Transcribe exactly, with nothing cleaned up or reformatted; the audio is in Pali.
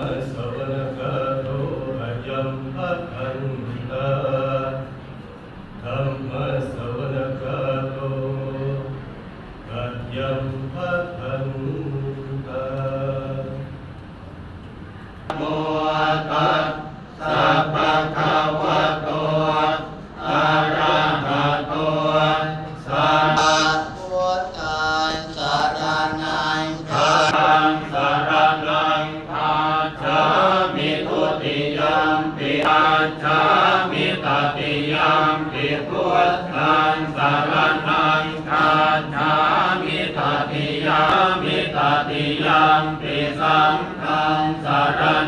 Dhammassavanakālo ayam bhadantā. Dhammassavanakālo ayam bhadantā. Tassa bhagavato arahato sa- Buddhaṃ saraṇaṃ gacchāmi. Saraṇaṃ gacchāmi. Dutiyampi gacchāmi. Tatiyampi buddhaṃ saraṇaṃ gacchāmi. Tatiyampi, tatiyampi saṅghaṃ saraṇaṃ